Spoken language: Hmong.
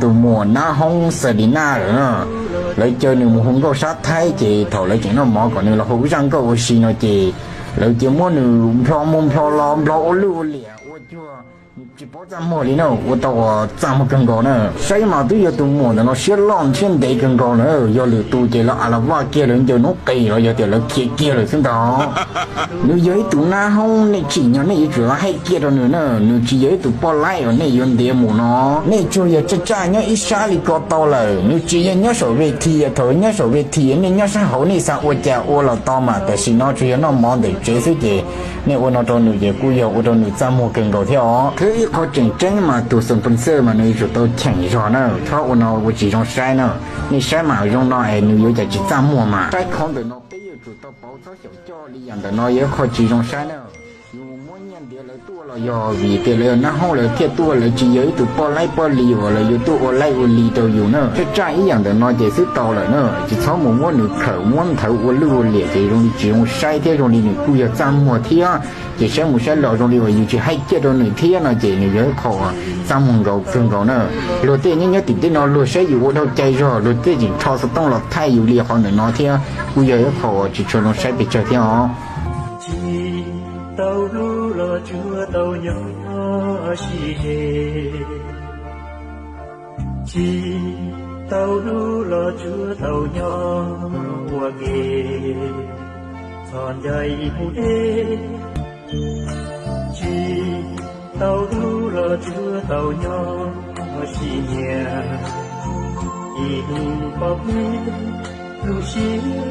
Tus muam Nab Hoob Xav Dis Naj lawm na, lawv caw nws mus hu nkauj sab Thaib ces thaum lawv tseem noj mov kom nws los hu zaj nkauj ua si no ces lawv cia muab nws nplho mus nplho los nplho ua lwj ua liam ua cuag tsis paub txaj muag li na, ua tau uas txaj muag kawg nkaus na. Saib mas twb yog tus muam ntawm no siab loj thiab ntev kawg nkaus na, yog lwm tus ces lawv a la vaj kiag lawv ncaws noob qes los yog tias lawv khiav kiag lawm xwb ntag. Nws yog ib tus nab hoob, nej tsim nyog nej yuav tsum hais kiag rau nws na, nws tsis yog ib tus poj laib uas nej yuav ntiav mus no. Nej tsuas yog tsaj tsaj nyob ib sab li ko tau lawm, nws tsis yog nyob saum ves this, thaum nyob saum ves this nej nyob sab hauv nej xav ua cas ua los tau mas, tam sim no tsuas yog noj mov ntawm tsev xwb ces nej ua no rau nws ces kuj yog ua rau nws txaj muag kawg nkaus thiab os. Thiab ib qho tseem ceeb mas tus sponsor mas nws yuav tsum tau cheem zog na, txhob ua no ua tsis zoo saib na. Nej saib mas zoo no es nws yuav cas tsis txaj muag mas. Saib qhov ntawm no peb yuav tsum tau pauv txhob xyaum coj li yam ntawm no yog ib qho tsis zoo saib na. Yus muab nyiaj ntiav lawv tuaj los yog vim tias lawv yog nab hoob lawv thiaj tuaj, lawv tsis yog ib tug poj laib poj li uas lawv yuav tuaj ua laib ua li rau yus na. Tsaj tsaj ib yam ntawm no ces xwb tau lawm na, tsis txhob mus muab nws khawm muab nthawv ua lwj ua liam ces zoo li tsis zoo saib thiab zoo li nws kuj yog txaj muag thiab. Ces saib mus saib los zoo li uas yus tsis hais kiag rau nws thiab no ces nws yog ib qho uas txaj muag nkaus kawg nkaus na. Luag tej nyob nyob tim teb no luag saib yus ua dhau cai zog, luag tej tseem rho xov tooj los thaij yus li qhov ntawm no thiab, kuj yog ib qho uas tsis tshua zoo saib pes tsawg thiab os. Tsis tau hlub los tsuas tau nyob sib ze, tsis tau hlub los tsuas tau nyob ua ke, txhob ncaim mus deb. Tsis tau hlub los tsuas tau nyob sib nyiam, ib hnub pom deb lub siab.